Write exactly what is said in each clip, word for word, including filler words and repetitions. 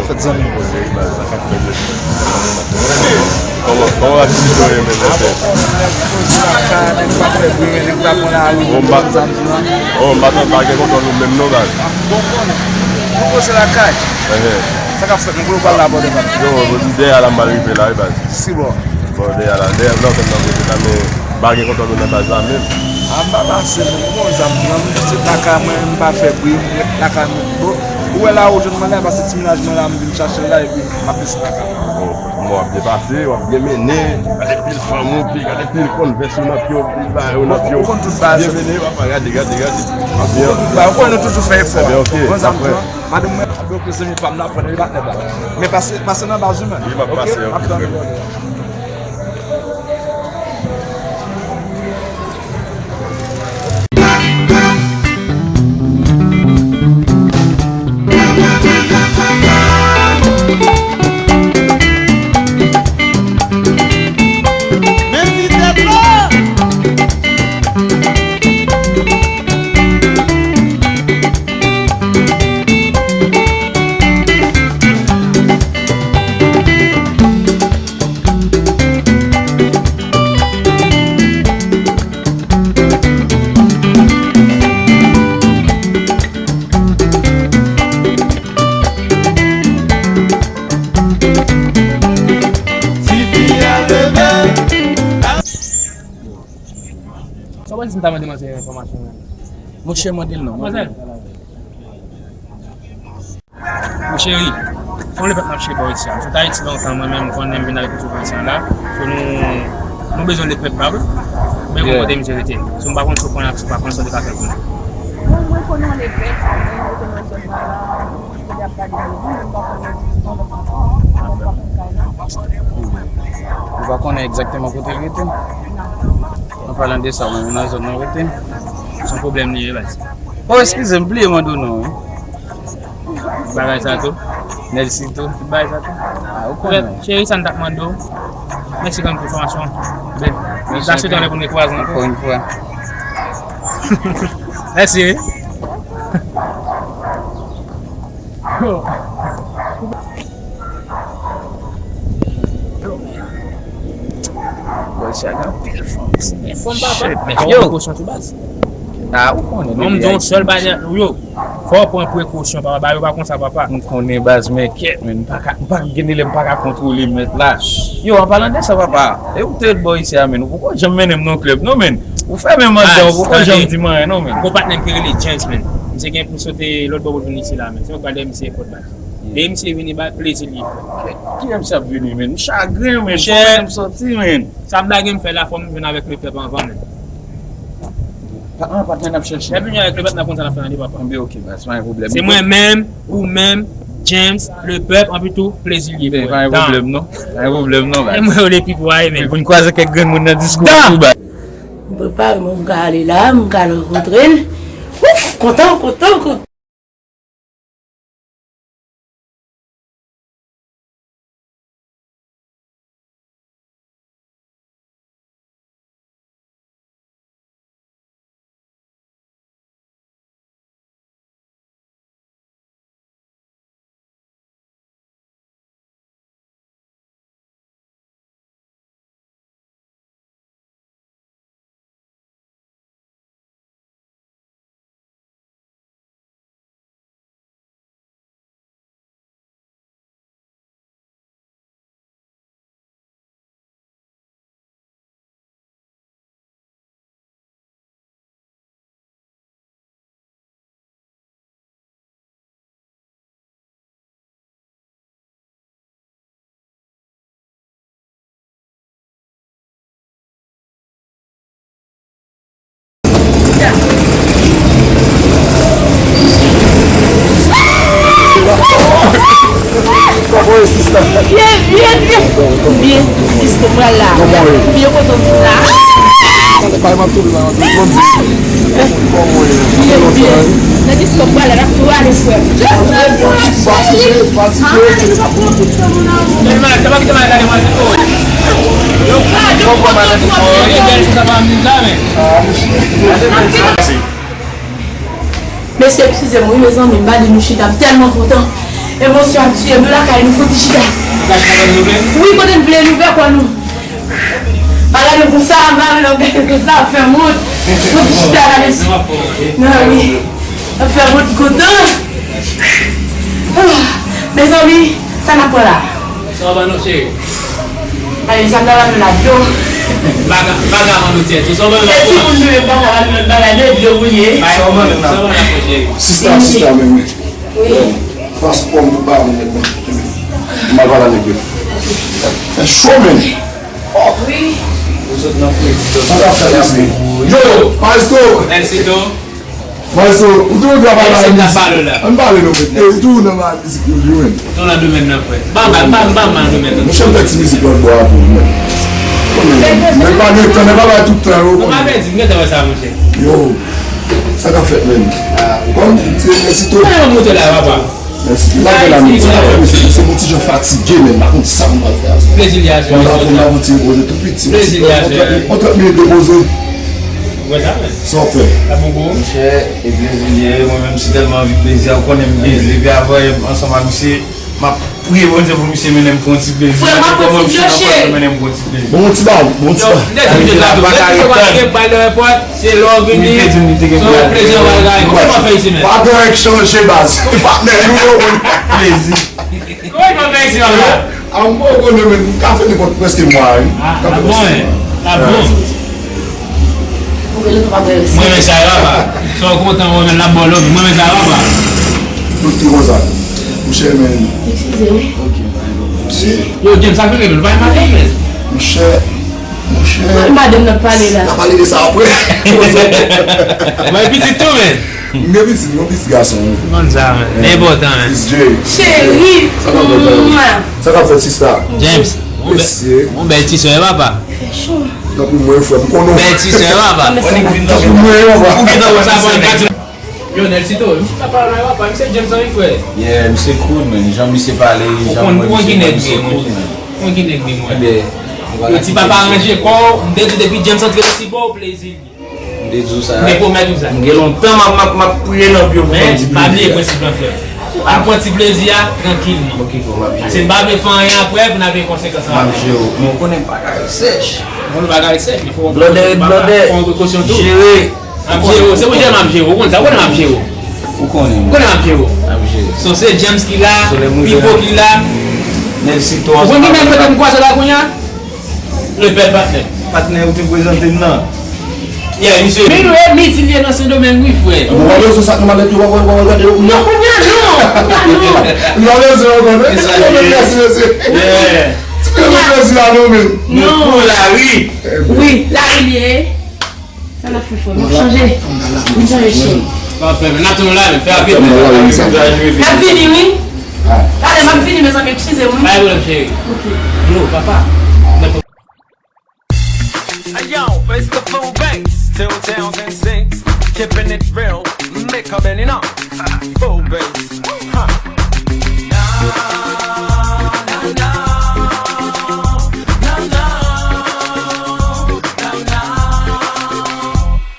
Fèt zanmi. Poze wi baz, sa k ap fèt mesye? Kòman, kòman aktivite w ye menm, mesye? Poze lakay, nèg pa fè bri, men nèg pa pran lari, oh, m pa, oh, m pa gen kontwòl ou menm non baz. Bon, bon, nou poze lakay. Sa k ap fèt, nou konnen w pral la bò devan. Yo, dèyè a la m pral rive la wi baz. Si bò. Bon, dèyè a la, dèyè a la, m nan kote la, men m pa gen kontwòl ou nan baz la menm. A m pa pase non, m gon zam nan, m jis ret lakay mwen, m pa fè bri, m ret lakay mwen. Bon, ou wè la ou jwenn mwen la, paske ti mennaj mwen la, m vin chache l la, epi m ap desann lakay mwen. Bon, w ap byen pase, w ap byen mennen, gade pil fanm ou, pi gade pil Converse ou nan pye w, pil bagay ou nan pye w. Ou konn tout baz. Byenveni, papa, gade, gade, gade. Ou konn tout baz, ou konnen nou toujou fè efò. Ebyen, ok, gon zam tou, madanm mwen, ap bloke zanmi pa m la, pran li pa t nèg la. Men pase, pase nan baz ou menm. Wi, m ap pase, ok, m ap tann ou. Sa w panse si m ta mande manzè enfòmasyon menm? Monchè, mande l non. Manzè. Mon cheri, fò le pèp n ap chita isi a. M sot Ayiti lontan, mwen menm, m konnen m vin avèk tout soufrans lan la. Fò nou, nou bezwen le pèp la, wi. Men gon kote misye rete. So, m pa konn si w konnen ak si w pa konn sa w te ka fè pou nou. Bon, mwen konnen yon le pèp, mwen konnen yon zòn la, kote y ap gade de nou, men m pa konnen egzakteman kote l rete. Ou pa konnen egzakteman kote l rete? Non. An palan de sa, mwen menm nan zòn nan rete. Se yon pwoblèm li ye, baz. Oh, eskize m, bliye mande w non, wi. Bagay sa tou. Mèsi tou. Tout bagay sa tou. Ah, ou konnen. Cheri, sa n t ap mande w. Mèsi grann pou enfòmasyon. Ben, mèsi anpil. N ap swete anlè pou n rekwaze ankò. Ankò yon fwa. Mèsi, wi. Bòy sa gen anpil fanm. Shit, men fò w pran prekosyon tou baz. Ah, ou konnen. Non, m di yon sèl bagay, yo. Fò w pran prekosyon, papa. Bagay yo pa konsa, papa. M konnen baz, men kèt, men m pa ka, m pa gen lè, m pa ka kontwole mèt la. Yo, an palan de sa, papa, e ou te bò isi a, men ou poko janm mennen m nan klèb, non, men. Ou fèmen m anndan, ou poko janm di m anyen, non, men. Gon patnè m ki rele James, men. Misye gen pou sote lòt bò pou l vin isi la, men. Se yon bagay misye fòt, baz. Depi misye vini, ba plezi li ye. Kiyès misye ap vini, men? M chagren, men. Fò m sòti, men. Sa m ta gen m fè la, fò m jwenn avèk le pèp anvan, men. Pa, an, patnè n ap chèche. Lè vini avèk le pèp, n ap konn sa n ap fè nan de papa. Anben, ok, baz, pa gen pwoblèm. Se mwen menm, ou menm, James, le pèp, anpi tou, plezi li ye, frè. Pa gen pwoblèm, non. Pa gen pwoblèm, non, baz. E mwen, yo, le pip, wa, e menm. Pou n kwaze kèk grenn moun nan disko tou, baz. M prepare mwen, m ka ale la, m ka rankontre l. Ouf, kontan, kontan, kontan. Byen, byen, byen. Byen, disko pral la. Byen, kote w vin la. Byen, byen. Nan disko pral la, n ap tou ale, frè m. Mesye, eskize m wi, mezanmi, m pa di nou chita, m tèlman kontan. Emosyon ap tiye m, nou lakay nou, fouti chita. Wi, kote n vle, n ouvè kò nou. Pa gade m konsa, m pa vle w gade m konsa, ap fè m wont. Fouti chita la, mesye. Nan, wi. Ap fè m wont kontan. Mezanmi, sa n ap pran la? Sa w ban nou, cheri? Ay, sa m ta ban nou la, dlo. M pa ka, m pa ka ban nou tèt. Sa w ban nou la? Se timoun nou menm pa ka ban nou lòt bagay, men dlo pou l ye. Sa w ban nou la, cheri? Sista, sista, men, men. Wi. Pas pòm pou ba mwen nèg mwen. M al pale a nèg yo. Fè cho, men. Wi. Ou sot nan fredi. Sa k ap fèt, mesye? Yo, maestro! Maestro, ou toujou travay nan mizik. Ann pale non, men. Ou toujou nan mizik yo, wi, men. Ou nan domèn nan, frè. Ban m, ban m, ban m nan domèn nan. Monchè, m fè ti mizik lòt bò a tou, men. Men pa gen tan, men pa bay tout tan, yo. Ou pa pèdi, m gentan wè sa, monchè. Yo, sa k ap fèt, men? Kòm se, mèsi tou. Mwen monte la, papa. Mèsi. M pa gen la, men sa k ap fèt, mesye, se yon ti jan fatige, men m pa konn sa m pral fè a. Plezi li a, cheri. M ap fè yon ti repoze tou piti. Plezi li a, cheri. On trant minit repoze. Wè sa, men. Sa w ap fè? Sa bon pou ou? Monchè, e plezi li ye, mwen menm si tèlman anvi plezi a, ou konnen m gen, depi avanyè ansanm ak misye, m ap priye Bondye pou misye mennen m pou yon ti plezi. Frè, m ap pran ti dlo, cheri. Mennen m pou yon ti plezi. Bon, yon ti ba, bon, ti ba. Yo, m te di w deja tou, depi w pa gen bay nan èpòt, se lè w vini, se yon plezi w pral gaye. Kòman w fè isi, men? Patnè an chanje baz. Patnè nou yo. Plezi. Kòman w fè isi, papa? A, m poko konnen, men m ka fè nenpòt prèske mwa, wi. A, la bon, la bon. Mwen renmen sa, papa. Sa w kontan, mwen renmen l ap ba w love. Mwen renmen sa, papa. Tout ki konsa. Mouche, men. Eskize, wi. Ok, pa gen pwoblèm. Yo, James, sa fè nou pa mache, men. Mouche, mouche. Mwen madanm nan pale la. N a pale de sa apre. Mwen pitit tou, men. M gen pitit, m gen pitit gason, wi. M konn sa, men. Men enpòtan, men. Fils Jay. Cheri. Sa k ap fèt, sa k ap fèt, sista? James, yon bèl ti sè, papa. Fè cho. Tanpri mwen, frè, m konnen w. Bèl ti sè, papa. Tanpri mwen, papa. Ou gentan wè sa, bon, li pa di. Lionel Tito, misye pa pale anyen, papa. Misye James anvi, frè. Yeah, misye cool, man. Jan misye pale, jan mwen, misye cool, man. Ou konn ki nèg li ye, mwen. Ou konn ki nèg li ye, mwen. Ebyen, yo ti papa ranje kò w, m te di depi James antre nan sipò, plezi. M te di w sa. M te pwomèt ou sa. M gen lontan m ap, m ap, m ap priye nan pye w pou m di plezi a. Men, pa bliye prensip lan, frè. Ou pran ti plezi a, trankilman. Ok, bon, m ap jere. Paske m pa vle fè anyen apre, pou n ap gen konsekans apre. M ap jere w. Men w konnen m pa ka ret sèch. Bon, nou pa ka ret sèch, men fò w pran prekosyon tou. Blòdè, blòdè. Jere. M ap jere w. Se mwen jere, m ap jere w. Ou konn sa, ou konnen m ap jere w. Ou konnen. Ou konnen m ap jere w. M ap jere. So, se James ki la, Pipo ki la. Nèg sitwon. Ou konn ki nèg mwen te kwaze la kounye a? Lepèl patnè. Patnè ou te prezante m nan. Yeah, misye. Mil wi, midi li ye nan Sendomeng, wi, frè. Bon, w ap bezwen sa k nan malèt yo, w ap, w ap gade yo kounye a. Non, kounye a, non. Kounye a, non. L ap bezwen ankò, non? Ti pye mèsi, mesye. Yeah. Ti pye mèsi la, non, men. Non. Pou lari. Wi, lari li ye. Sa n ap fè, frè? M ap chanje. M chanje, cheri. Pa fè, men n ap tann w la, men fè rapid, men. N ap vini, wi. Talè, m ap vini, mezanmi, eskize m, wi. Pa gen pwoblèm, cheri. Ok. Yo, papa. Hey, yo, it's the Full Bass, two thousand six, keeping it real, make a man enough. Full Bass, huh. No, no, no, no, no, no, no.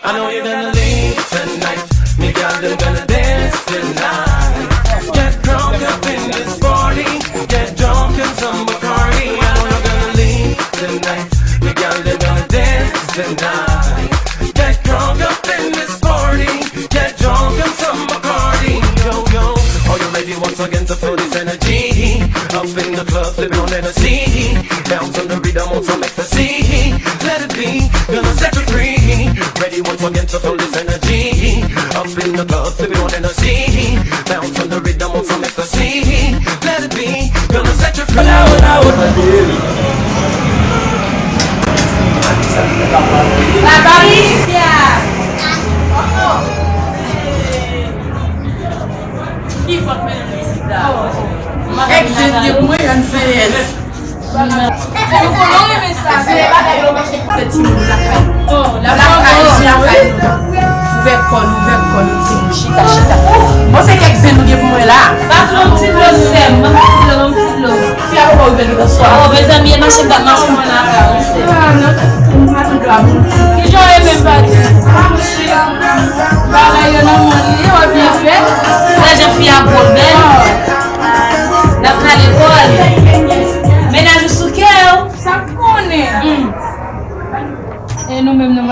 I know you're gonna leave tonight. Me got them gonna dance tonight. Get drunk up in this party. Get drunk in some Bacardi. I know you're gonna leave tonight. Me got them gonna dance tonight. Get drunk up in this party. Get drunk in some Bacardi. Yo, yo. Are you ready once again to feel this energy? Up in the club, sipping on Hennessy. Bounce on the rhythm, on some ecstasy. Let it be, gonna set you free. Ready once again to feel this energy. Up in the club, sipping on Hennessy. Bounce on the rhythm, on some ecstasy. Let it be, gonna set you free. Hola, hola, hola. La Patricia. Oh, oh. Ki fòt mennen m isit la? Èk zen li pou mwen, N C S. Nou konnen w renmen sa, se bagay yo mache pou fè timoun lakay nou. Lakay, se lakay nou. Ouvè kò nou, ouvè kò nou, timoun, chita, chita. Bon, se kèk zen nou gen pou mwen la. Patwon, ti dlo, sè m, ban m ti dlo, ban m ti dlo. Fi a poko rive nou bonswa. Oh, mezanmi, e mache m t ap mache mwen la ka, wi, sè. Ah, non, m pa tout dwa pou. Kijan w ye menm, Patrice? Bagay yo nan mòn li, yo byen fèt. Wè jan fi a gwo, bèl.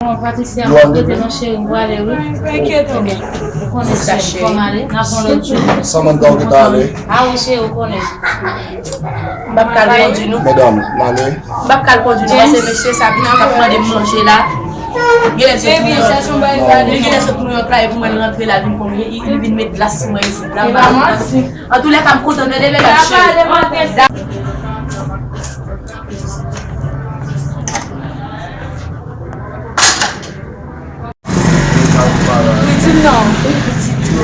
Bon, Patricia, mwen rete non cheri, m prale wi. Ou konnen cheri, fò m ale, n ap yon lòt jou. Samantha, ou gentan ale? A wi cheri, ou konnen. M p ap ka al kondi nou. Medam, m ale. M p ap ka al kondi nou, paske mesye sa vin ap mande m manje la. Genlè se pou New York. Li genlè se pou New York la, epi mwen l rantre la, vin konn li, li vin met glas sou mwen isit la. Antoulèka, m kontan tande medam cheri. Wi, di m non. Wi, pitit.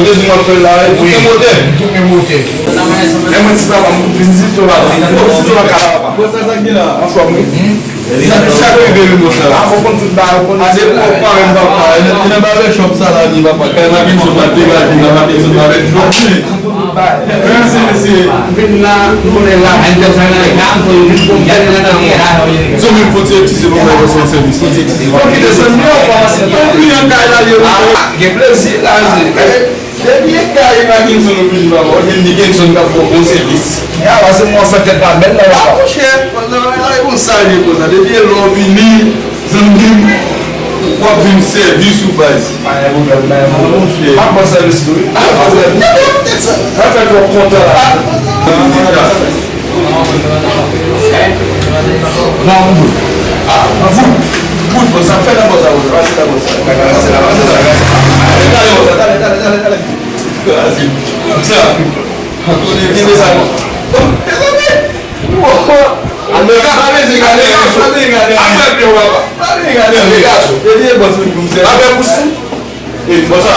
Ou te di m w ap fè l la, wi. Tout men motè. Tout men motè. Men mwen ti papa, m vin di to la. Mwen ti to la ka la, papa. Bon, sa, sa ki la? Anfòm, wi. Sa, sa ki rive, wi, bon, sa la. A, bon, konn tout bagay, ou konn. A, se pou papa, papa. E nan, e nan barbershop sa la, li, papa. Kay Mackenson pa degaje, nan Mackenson barbershop. Tout bagay. Mèsi, mesye. Vin la, nou konnen la. Zon menm fò ti etizye pou fè yon sèvis. Fò ti etizye. Fò kite sèvis. Yon kliyan kay la, li. Gen plezi la, se. Depi e kay Mackenson oblije pa bon, men Mackenson k ap ba w bon sèvis. Ya, pase mwen san tèt la bèl la, papa. A, monchè, konsa, la, e konsa l ye konsa. Depi e lè w vini, zanmi m, w ap vin sèvis ou baz. Pa gen pwoblèm, pa gen pwoblèm. Monchè. M ap ba w sèvis tou, wi. M ap ba w sèvis. Sa fè kè w kontan la. Non, m bout. Ah, m bout. Bout, bon, sa fè nan bò sa, bon, pase nan bò sa. Pase la, pase la. Talè, talè, talè, talè. Kraze. Sa. Kote, kenbe sa, non. Mezanmi. Wow. Ane, ane, ane, ane, ane, ane. Ane, ane, ane. Ane, ane, ane. Epi, e bò sou pou m sè. Ane, pou sou. E konsa,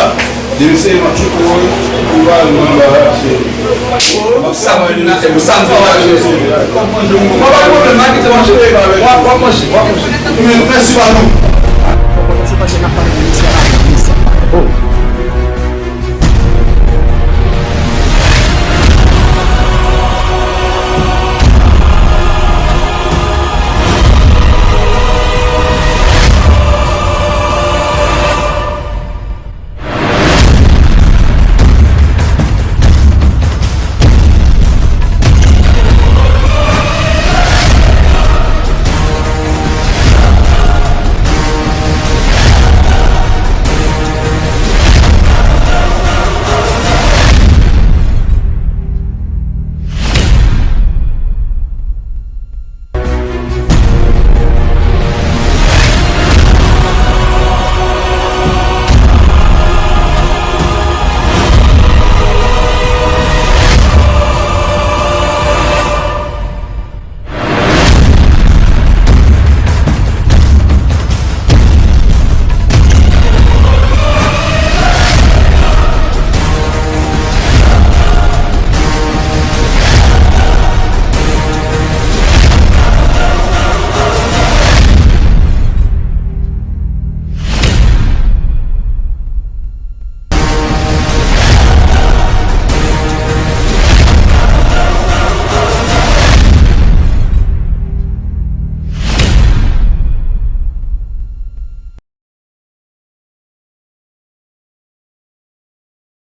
depi se yon tchouko, ou va al nan ba, se. Sa mwen di la, se pou sa m fè w al jwe. Mwen pa gen pwoblèm, m a kite w ap jwe. W ap, w ap manje, w ap manje. Men, mèsi, pa nou. Fò w kòmanse panse n ap pale de misye a la, misye a. Oh.